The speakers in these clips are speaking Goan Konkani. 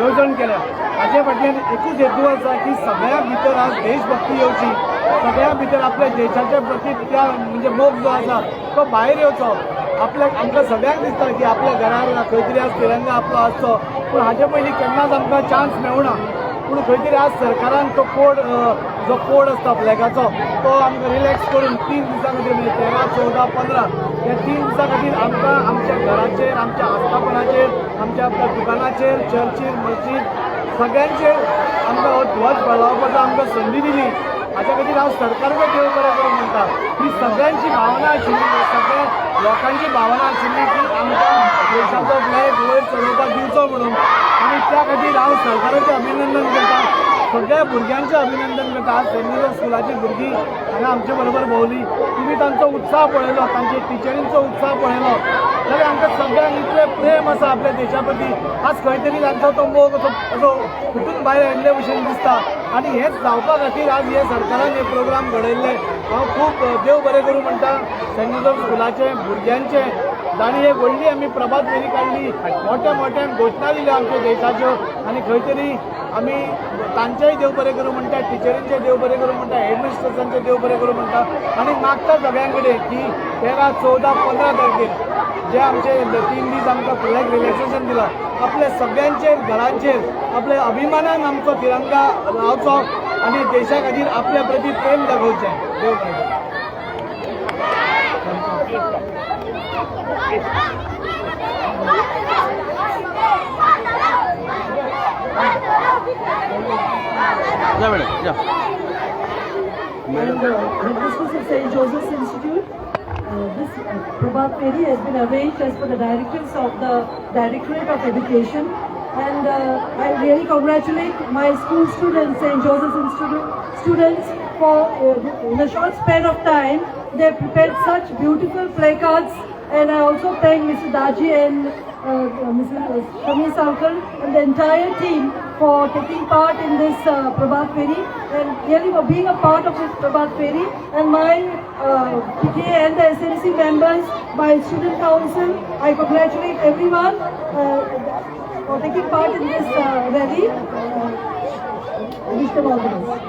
येवजण केल्या. हाचे फाटल्यान एकूच हेतू आसा की सगळ्यां भितर आज देशभक्ती येवची, सगळ्यां भितर आपल्या देशाच्या प्रती त्या म्हणजे मोग जो आसा तो भायर येवचो. आपल्याक आमकां सगळ्यांक दिसता की आपल्या घरार खंय तरी आज तिरंगा आपलो आसचो, पूण हाजे पयलीं केन्नाच आमकां चान्स मेळना. पूण खंय तरी आज सरकारान तो कोड जो कोड आसता फ्लॅगाचो तो आमकां रिलॅक्स करून 3 दिसां खातीर म्हणजे 13, 14, 15 ह्या 3 दिसां खातीर आमकां आमच्या घराचेर, आमच्या आस्थापनाचेर, आमच्या दुकानाचेर, चर्चीर, मस्जीद सगळ्यांचेर आमकां हो ध्वज फडकावपाचो आमकां संदी दिली. हाच्या खातीर हांव सरकारचो देव बरें करूं म्हणटा. ही सगळ्यांची भावना आशिल्ली, सगळ्या लोकांची भावना आशिल्ली की आमकां देशाचो फ्लॅग वयर चलोवपाक दिवचो म्हणून, आनी त्या खातीर हांव सरकाराचें अभिनंदन करता, सगळ्या भुरग्यांचें अभिनंदन करता. आज सेंट जोजफ स्कुलाची भुरगीं हांगा आमचे बरोबर भोंवली, तुमी तांचो उत्साह पळयलो, तांचे टिचरींचो उत्साह पळयलो, जाल्यार आमकां सगळ्यांक इतलें प्रेम आसा आपल्या देशा प्रती. आज खंय तरी तांचो तो मोग असो फुटून भायर आयिल्ले भशेन दिसता आनी हेंच जावपा खातीर आज हे सरकारान हे प्रोग्राम घडयल्ले. हांव खूब देव बरें करूं म्हणटा सेंट जोजफ स्कुलाचें भुरग्यांचें, जांणी एक व्हडली आमी प्रभात फेरी काडली, मोठ्या मोठ्यान घोशणा दिल्यो आमच्या देशाच्यो, आनी खंय तरी आमी तांचेय देव बरें करूं म्हणटा, टिचरींचें देव बरें करूं म्हणटा, हेडमिस्ट्रसांचें देव बरें करूं म्हणटा, आनी मागता सगळ्यां कडेन की 13, 14, 15 तारखेर जे आमचे 3 दीस आमकां फ्लॅग रिलॅक्सेशन दिलां, आपल्या सगळ्यांचेर घरांचेर आपल्या अभिमानान आमचो तिरंगा लावचो आनी देशा खातीर आपल्या प्रती प्रेम दाखोवचें. देव बरें करूं. Yeah. And headmistress of St. Joseph's Institute, this Prabhat Feri has been arranged as per the directives of the Directorate of Education, and I really congratulate my school students, St. Joseph's Institute students, for in a short span of time they prepared such beautiful placards. And I also thank Mr. Daji and Mrs. Shami Sankar and the entire team for taking part in this Prabhat Feri and really for being a part of this Prabhat Feri. And my PTA and the SMC members, my student council, I congratulate everyone for taking part in this rally. I wish them all the best.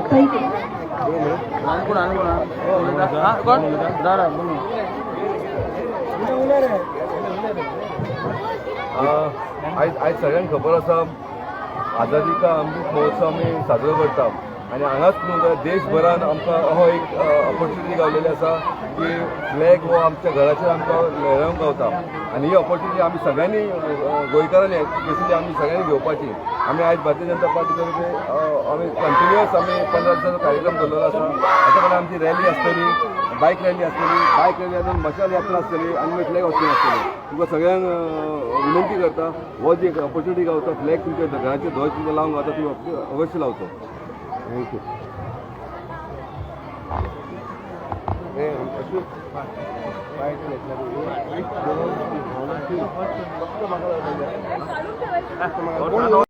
Thank you. आयज सगळ्यांक खबर आसा आझादी का अमृत महोत्सव आमी साजरो करता आनी हांगाच न्हू जाल्यार देशभरान आमकां हो एक ऑपॉर्च्युनिटी गावलेली आसा की फ्लॅग हो आमच्या घराचेर आमकां लहरावंक गावता आनी ही ऑपॉर्च्युनिटी आमी सगळ्यांनी गोंयकारांनी स्पेशली आमी सगळ्यांनी घेवपाची. आमी आयज भारतीय जनता पार्टी तर्फे आमी कंटिन्युअस आमी 15 दिसांचो कार्यक्रम दवरलेलो आसा. हाच्या कारणान आमची रॅली आसतली, बायक रॅली आसतली, बायक रॅली आनी मशाल यात्रा आसतली आनी मागीर फ्लॅग होस्टिंग आसतली. तुमकां सगळ्यांक विनंती करता, हो जी एक ऑपॉर्च्युनिटी गावता फ्लॅग तुमच्या घराचे ध्वज तुमकां लावंक गावता, तुमी अवश्य लावचो. Thank you.